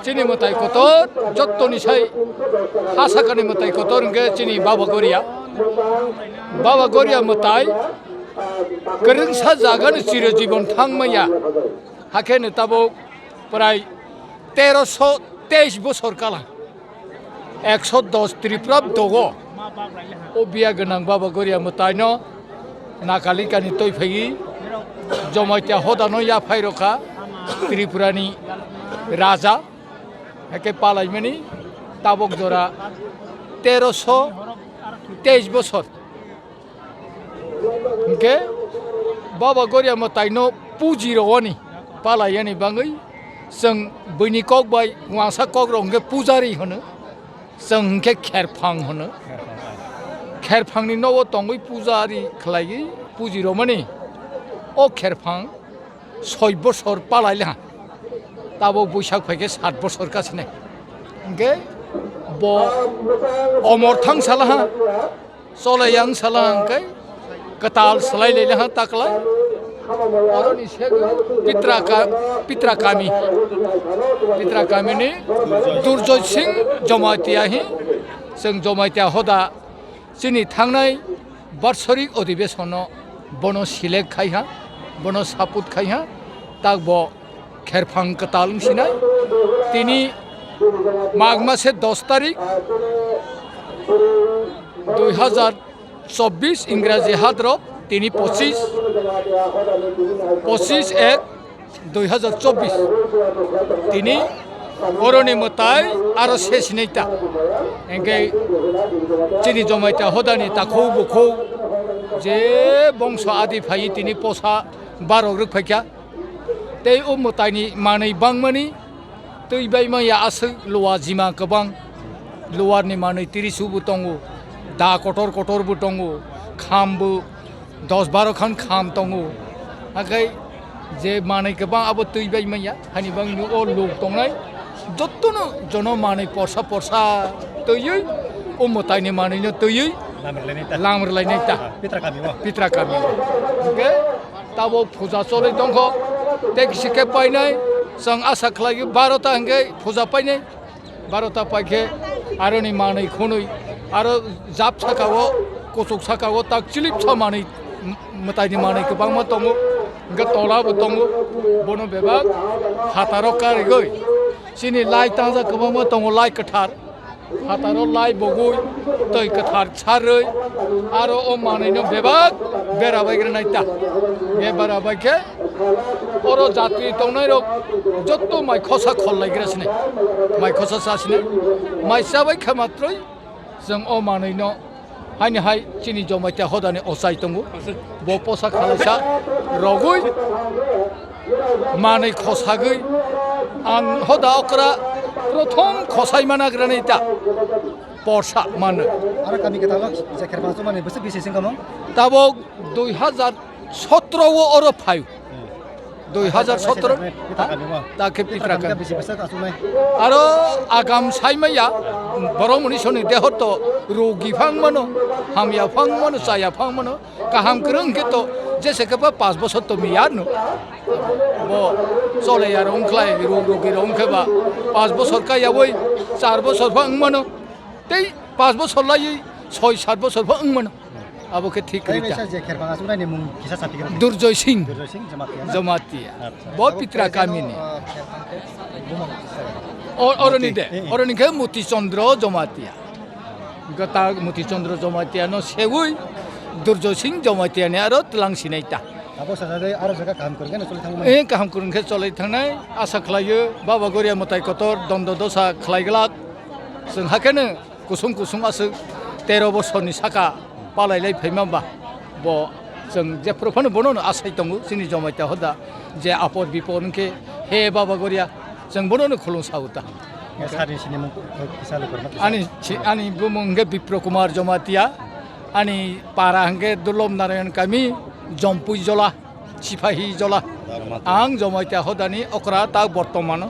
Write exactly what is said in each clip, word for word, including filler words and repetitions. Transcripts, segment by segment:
Chini mwtai kotor, jottoni sai ha sakani mwtai kotor hwnkhe chini Baba Goria. Baba Goria mwtai kwrwngsa jagani chirojibon thangmaya. Hakhe no tabuk prai teroso teis bosor kala. Ekso dos Tripura dogo. O biya gwnang Baba Goria mwtaino Nagalikani twi phaiwi Jamatia hodano yaphai rokha Tripurani raja. Hake palaimani tabok jora teroso teis bosor. Hingke Baba Goria mwtaino puji rogoni palaiyani bangwi chwng buini kok bai wangsa kok rok hingke pujari hwno, chwng hingke kherphang hwno. Kherphangni nogo tongwi pujari khlaiwi puji romani o kherphang soi bosor palai le ha. Tabok Boisak phaikhe sat bosor kasine. Hingke bo omor thang sala ha. Chole yang sala hingke kwtal salai le ha taklai. Oroni sego Pitra ka-, Pitra kami. Pitra kamini Durjoy Singh Jamatia hi. Chwng Jamatia hoda chini thangnai barsorik odibesonno bono select khai ha, bono support khai ha, tak bo kherphang kwtal wng sinai. Tini Mag mase dos tarik, dui hazar chobbish Ingraji hadrok, tini pochis, pochis ek dui hazar chobbish. Tini oroni mwtai aro se sinai ta. Hingke chini Jamatia hodani takhuk bukhuk je bongso adi phai tini posa barok rwk phaikha. Tei o mwtaini manwi bangmani twi bai manya aswk luwa jima kwbang. Luwarni manwi tirisu bo tongo, da kotor kotor bo tongo, kham bo dos baro khan kham tongo. Hakai je manwi kwbang abo twi bai manya, hani bangni o luk tongnai. Jottono jono manwi porsa porsa twiwi, o mwtaini manwino twiwi lam rwlainai ta. Lam rwlainai ta. Ah, Pitra kami o. Pitra kami o. Hingke tabok puja cholwi tongkho. Tei kisi khe painai, chwng asa khlaio barota hingke puja painai. Barota paikhe aroni manwi khwnwi, aro jab sakao, kuchuk sakao tak chilip sa manwi, m-, mwtaini manwi kwbangma tongo, hingke tola bo tongo, bono bebak phataro karigwi chini lai tangjak kwbangma tongo, lai kwthar, phataro lai bogwi twi kwthar sarwi, aro o manwino bebak bera bai gwnai ta, bera bai khe Oro jatri tongnai rok jotto mai khosa khol lai gra sini. Mai khosa sa sini. Mai chabai kha matroi chwng o manwi no haini hai chini Jamatia hodani ochai tongo. Bo posa khalaisa rogwi manwi khosagwi ang hoda okra prothom khosai mana granai ta porsa manwi. Aro kami kwtal o je kherpang chumani bwswk bisi sing kamo? Tabok dui hazar sotro o oro phai. Hmm. Dui hazar sotro. Pitra kami mo. Ta khe Pitra kami. Pitra kami bisi bwswk achuknai. Aro agam saimaya borok muni soni deho to rogi phang mano, hamya phang mano, chaya phang mano, kaham kwrwng khe to jese khe pa panch bosor to miya no. Bo chole ya rong khlai rog rogi rong khe ba panch bosor ka yawi char bosor phang mano. Tei panch bosor laiwi soi sat bosor pho wng mano. Abo khe thik kwrwi ta. Kaisa je kherpang achuknai ni mung kisa sapi khe. Durjoy Singh. Durjoy Singh Jamatia na? Jamatia. Acha. Bo Pitra kamini. Bumung kisa. O-, oroni de. Eh, eh. Oroni khe Moti Chandra Jamatia. Gata Moti Chandra Jamatia no sewi Durjoy Singh Jamatia ni aro tlang sinai ta. Abo sajagwi aro jaga kaham kwrwngkhe no choli thangmani. Eh, kaham kwrwngkhe choli thangnai. Asa khlaio Baba Goria mwtai kotor dondo dosa khlai glak. Chwng hakhe no kusung kusung aswk tero bosorni saka palai lai phaima ba, bo chwng jephru phano bono no asai tongo chini Jamatia hoda je apor bipor hwnkhe, he Baba Goria, chwng bono no khulum sao ta. Sari sini mung kisa lukurma kisa. Ani si-, ani bumung hwnkhe Bipro Kumar Jamatia, ani para hwnkhe Dulom Narayan kami, Jompui Jola. Sipahi Jola. Ang Jamatia hodani okra ta bortomano.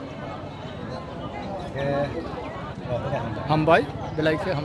Hambai, belai khe hambai.